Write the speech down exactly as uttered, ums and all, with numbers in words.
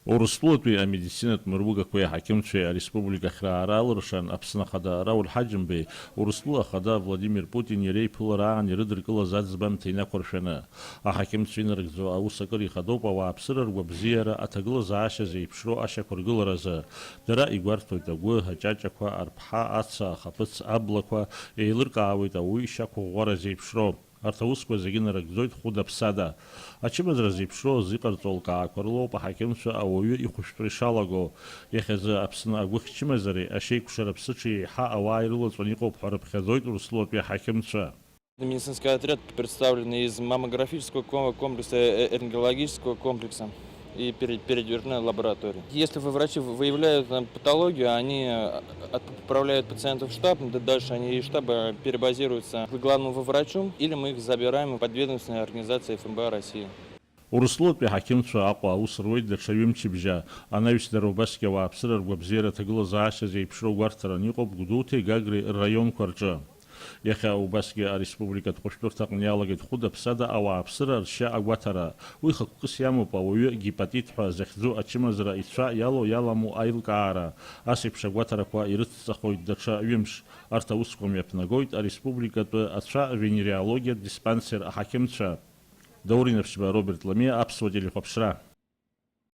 Урыстәылатәи амедицинатә мыругақәеи аҳақьымцәеи ареспублика ахьраара алыршан, Аԥсны Ахада Рауль Ҳаџьымбеи, Урыстәыла Ахада Владимир Путин иареи иԥылара аан ирыдыркылаз аӡбамҭа инақәыршәаны. Аҳақьымцәа инарыгӡо аус акыр ихадоуп ауааԥсыра ргәабзиара аҭагылазаашьа зеиԥшроу ашьақәыргыларазы. Дара игәарҭоит агәы, аҷаҷақәа, арԥҳа, аца, ахаԥыц, аблақәа, еилыркаауеит ауаҩы ишьақәыӷәӷәара зеиԥшроу. Арҭ аусқәа зегьы нарыгӡоит хәыда-ԥсада. Ачымазара зеиԥшроу азы иҟарҵо алкаақәа рылоуп аҳақьымцәа ауаҩы ихәышәтәра ишалаго. Иахьазы Аԥсны агәыхьчымазареи ашьеикәшара ԥсыҽи еиҳа ауаа ирылаҵәаны иҟоуп ҳәа рыԥхьаӡоит Урыстәылатәи аҳақьымцәа. Медицинский отряд представлен из маммографического ко- комплекса, э, рентгенологического комплекса и пере- передвижной лаборатории. Если вы врачи вы- выявляют там патологию, они э, отправляют пациентов в штаб, д- дальше они из штаба перебазируются к главному врачу, или мы их забираем в подведомственные организации Ф М Б А России. Урыстәылатәи аҳақьымцәа Аҟәа аус руеит даҽа ҩымчыбжьа. Анаҩс дара убасгьы ауааԥсыра ргәабзиара аҭагылазаашьа зеиԥшроу гәарҭаран иҟоуп Гәдоуҭеи Гагреи рраионқәа рҿы. Иахьа убасгьы ареспубликатә хәышәтәырҭаҟны иалагеит хәыда-ԥсада ауааԥсыра ршьа агәаҭара. Уи хықәкыс иамоуп ауаҩы гепатит ҳәа захьӡу ачымазара ицәа иалоу-иаламу аилкаара. Ас еиԥш агәаҭарақәа ирыцҵахоит даҽа ҩымш. Арҭ аусқәа мҩаԥнагоит ареспубликатәы ацәа венериологиатә диспансер аҳақьымцәа. Даур Инаԥшьба, Роберт Ламиа, Аԥсуа телехәаԥшра.